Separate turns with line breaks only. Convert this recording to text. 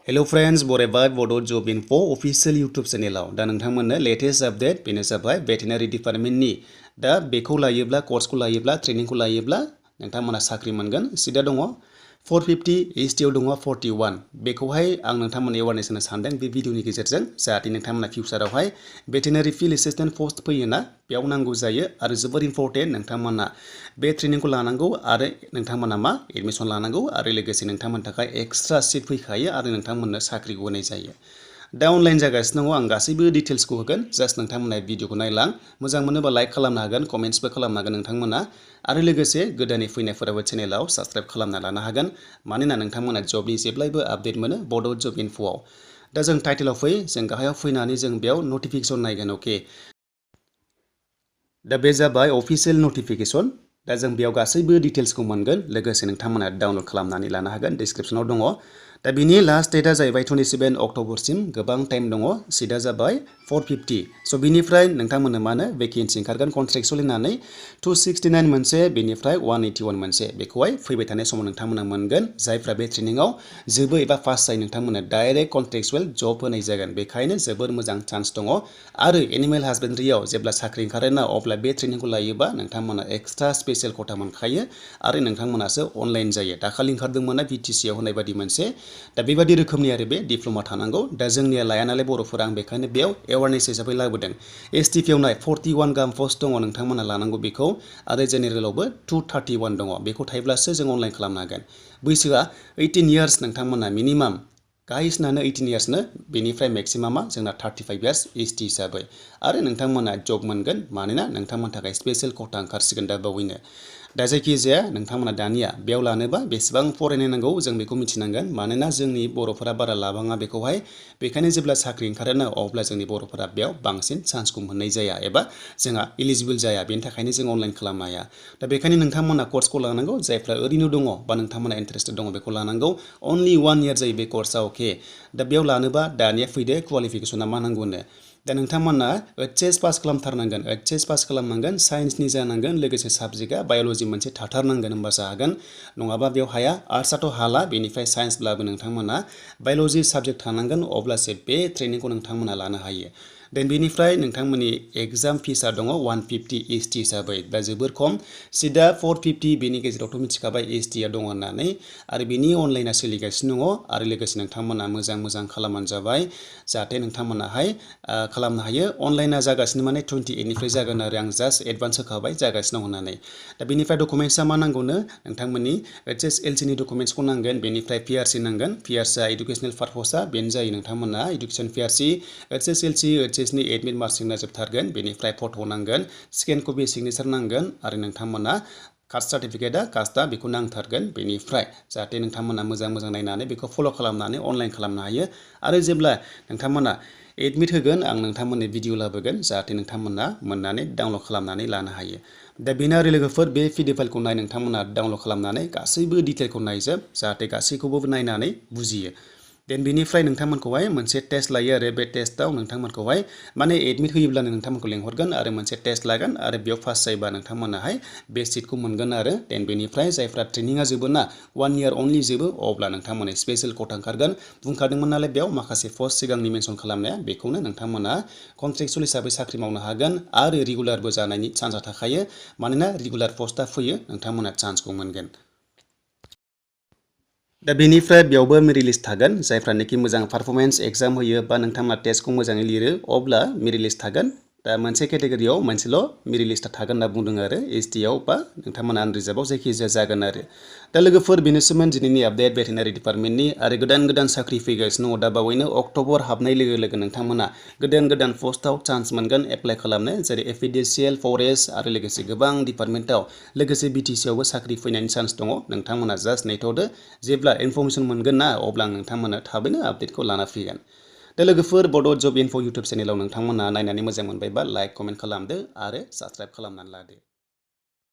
Hello friends, बरायबाय Bodo Job Info official YouTube channel दा नोंथांमोननो latest update बेनो जाबाय veterinary department नि दा बेखौ लायोब्ला course खौ लायोब्ला training खौ लायोब्ला नोंथांमोना साख्रि मोनगोन सिदा दङ 450 ST आव दङ 41 बेखौहाय आं नोंथांमोननो awareness होनो सानदों बे भिडिअनि गेजेरजों जाहाथे नोंथांमोना फिउचारावहाय veterinary field assistant post फैयोना बेयाव नांगौ जायो आरो जोबोर इम्पोर्टेन्ट नोंथांमोना बे ट्रेनिंखौ लानांगौ आरो नोंथांमोना मा एडमिशन लानांगौ आरो लोगोसे नोंथांमोननि थाखाय एक्सट्रा सिट फैखायो आरो नोंथांमोननो साख्रिखौ होनाय जायो दा अनलाइन जागासिनो दङ आं गासैबो डिटेल्सखौ होगोन जास्ट नोंथांमोना भिडिअखौ नायलां मोजां मोनोबा लाइक खालामनो हागोन कमेन्ट्सबो खालामनो हागोन नोंथांमोना आरो लोगोसे गोदानै फैनायफोराबो चेनेलाव साबस्क्राइब खालामना लानो हागोन मानोना नोंथांमोना जबनि जेब्लायबो आपडेट मोनो बड' जब इनफ'आव दा जों टाइटेलाव फै जों गाहायाव फैनानै जों बेयाव नटिफिकेसन नायगोन अके दा बे जाबाय अफिशियेल नटिफिकेसन दा जों बेयाव गासैबो डिटेल्सखौ मोनगोन लोगोसे नोंथांमोना डाउनलड खालामनानै लानो हागोन डिसक्रिप्शनाव दङ दा बिनि लास्ट डेटआ जाहैबाय 27 अक्ट'बरसिम गोबां टाइम दङ सिटआ जाबाय 450 स' बिनिफ्राय नोंथांमोननो मानो भेकेन्सि ओंखारगोन कन्ट्रेक्टसुवेल होननानै 269 मोनसे बेनिफ्राय 181 मोनसे बेखौहाय फैबाय थानाय समाव नोंथांमोना मोनगोन जायफ्रा बे ट्रेनिंआव जोबो एबा पास जायो नोंथांमोननो डाइरेक्ट कन्ट्रेक्टसुवेल जब होनाय जागोन बेखायनो जोबोर मोजां चान्स दङ आरो एनिमेल हासबेन्ड्रियाव जेब्ला साख्रि ओंखारोना अब्ला बे ट्रेनिंखौ लायोबा नोंथांमोना एक्सट्रा स्पेशल खथा मोनखायो आरो नोंथांमोनासो अनलाइन जायो दाखालि ओंखारदोंमोन VTC आव होनाय बायदि मोनसे दा बेबायदि रोखोमनि आरो बे डिप्ल'मा थानांगौ दा जोंनिया लाया नालाय बर'फोरा आं बेखायनो बेयाव एवारनेस हिसाबै लाबोदों STP आवनाय 41 गाहाम पस्ट दङ नोंथांमोना लानांगौ बेखौ आरो जेनेरेलावबो 231 दङ बेखौ थायोब्लासो जों अनलाइन खालामनो हागोन बैसोआ 18 इयार्स नोंथांमोना मिनिमाम गाइसनानो 18 इयार्सनो बेनिफ्राय मेक्सिमामा जोंना 35 इयार्स ST हिसाबै आरो नोंथांमोना जब मोनगोन मानोना नोंथांमोननि थाखाय स्पेशल खथा ओंखारसिगोन दा बावैनो दा जायखिजाया नोंथांमोना दानिया बेयाव लानोबा बेसेबां फरायनाय नांगौ जों बेखौ मिथिनांगोन मानोना जोंनि बर'फोरा बारा लाबाङा बेखौहाय बेखायनो जेब्ला साख्रि ओंखारोना अब्ला जोंनि बर'फोरा बेयाव बांसिन चान्सखौ मोननाय जाया एबा जोंहा इलिजिबल जाया बेनि थाखायनो जों अनलाइन खालामनो हाया दा बेखायनो नोंथांमोना कर्सखौ लानांगौ जायफ्रा ओरैनो दङ बा नोंथांमोना इन्टारेस्टेड दङ बेखौ लानांगौ अनलि 1 इयार जायो बे कर्सआ अके दा बेयाव लानोबा दानिया फैदो क्वालिफिकेसना मा नांगौनो दा नोंथांमोना HS पास खालामथारनांगोन HS पास खालामनांगोन साइन्सनि जानांगोन लोगोसे साबजेक्टआ बाय'ल'जि मोनसे थाथारनांगोन होमबासो हागोन नङाबा बेयाव हाया आर्ट्सआथ' हाला बेनिफ्राय साइन्सब्लाबो नोंथांमोना बाय'ल'जि साबजेक्ट थानांगोन अब्लासो बे ट्रेनिंखौ नोंथांमोना लानो हायो देन बेनिफ्राय नोंथांमोननि एग्जाम फिसआ दङ 150 ST हिसाबै दा जोबोर खम सिदा 450 बेनि गेजेरावथ' मिथिखाबाय ST आ दङ होननानै आरो बेनि अनलाइना सोलिगासिनो दङ आरो लोगोसे नोंथांमोना मोजां खालामबानो जाबाय जाहाथे नोंथांमोनाहाय खालामनो हायो अनलाइना जागासिनो माने 28 निफ्राय जागोन आरो आं जास्ट एडभान्स होखाबाय जागासिनो होननानै दा बेनिफ्राय डकुमेन्ट्सआ मा नांगौनो नोंथांमोननि HSLC नि डकुमेन्ट्सखौ नांगोन बेनिफ्राय PRC नांगोन PRC आ एडुकेसनेल पारपसआ बेनो जायो नोंथांमोना एडुकेसन PRC HSLC HS नि एडमिट मार्क सिगनेचार जोबथारगोन बेनिफ्राय फट' नांगोन स्केन कपि सिगनेचार नांगोन आरो नोंथांमोना कास्ट सार्टिफिकेटआ कास्टआ बेखौ नांथारगोन बेनिफ्राय जाहाथे नोंथांमोना मोजां नायनानै बेखौ फल' खालामनानै अनलाइन खालामनो हायो आरो जेब्ला नोंथांमोना एडमिट होगोन आं नोंथांमोननो भिडिअ लाबोगोन जाहाथे नोंथांमोना मोननानै डाउनलड खालामनानै लानो हायो दा बेनो आरो लोगोफोर बे PDF फाइलखौ नाय नोंथांमोना डाउनलड खालामनानै गासैबो डिटेलखौ नायजोब जाहाथे गासैखौबो नायनानै बुजियो देन बेनिफ्राय नोंथांमोनखौहाय मोनसे टेस्ट लायो आरो बे टेस्टआव नोंथांमोनखौहाय माने एडमिट होयोब्लानो नोंथांमोनखौ लेंहरगोन आरो मोनसे टेस्ट लागोन आरो बेयाव पास जायोबा नोंथांमोनाहाय बे सिटखौ मोनगोन आरो देन बेनिफ्राय जायफ्रा ट्रेनिंआ जोबोना 1 इयार अनलि जोबो अब्ला नोंथांमोना स्पेशल खथा ओंखारगोन बुंखादोंमोन नालाय बेयाव माखासे पस्ट सिगांनि मेनसन खालामनाया बेखौनो नोंथांमोना कन्ट्रेक्चुवेल हिसाबै साख्रि मावनो हागोन आरो रेगुलारबो जानायनि चान्सआ थाखायो मानोना रेगुलार पस्टआ फैयो नोंथांमोना चान्सखौ मोनगोन दा बेनिफ्राय बेयावबो मेरिट लिस्ट थागोन जायफ्रानोखि मोजां पारफरमेन्स एग्जाम होयो बा नोंथांमोना टेस्टखौ मोजाङै लिरो अब्ला मेरिट लिस्ट थागोन दा मोनसे केटेगरियाव मोनसेल' मेरिट लिस्टआ थागोन होनना बुंदों आरो ST आव बा नोंथांमोना आनरिजार्भआव जायखिजाया जागोन आरो दा लोगोफोर बेनोसोमोन दिनैनि आपडेट भेटेनारि डिपार्टमेन्टनि आरो गोदान साख्रि फैगासिनो दङ दा बावैनो अक्ट'बर हाबनाय लोगो नोंथांमोना गोदान पस्टआव चान्स मोनगोन एप्लाइ खालामनो जेरै FADCL फरेस्ट आरो लोगोसे गोबां डिपार्टमेन्टआव लोगोसे BTC आवबो साख्रि फैनायनि चान्स दङ नोंथांमोना जास्ट नेथ'दो जेब्ला इनफरमेसन मोनगोन ना अब्ला आं नोंथांमोना थाबैनो आपडेटखौ लाना फैगोन दा लोगोफोर बड' जब इनफो इउटुब चेनेलाव नोंथांमोना नायनानै मोजां मोनबायबा लाइक कमेन्ट खालामदो आरो साबस्क्राइब खालामनानै लादो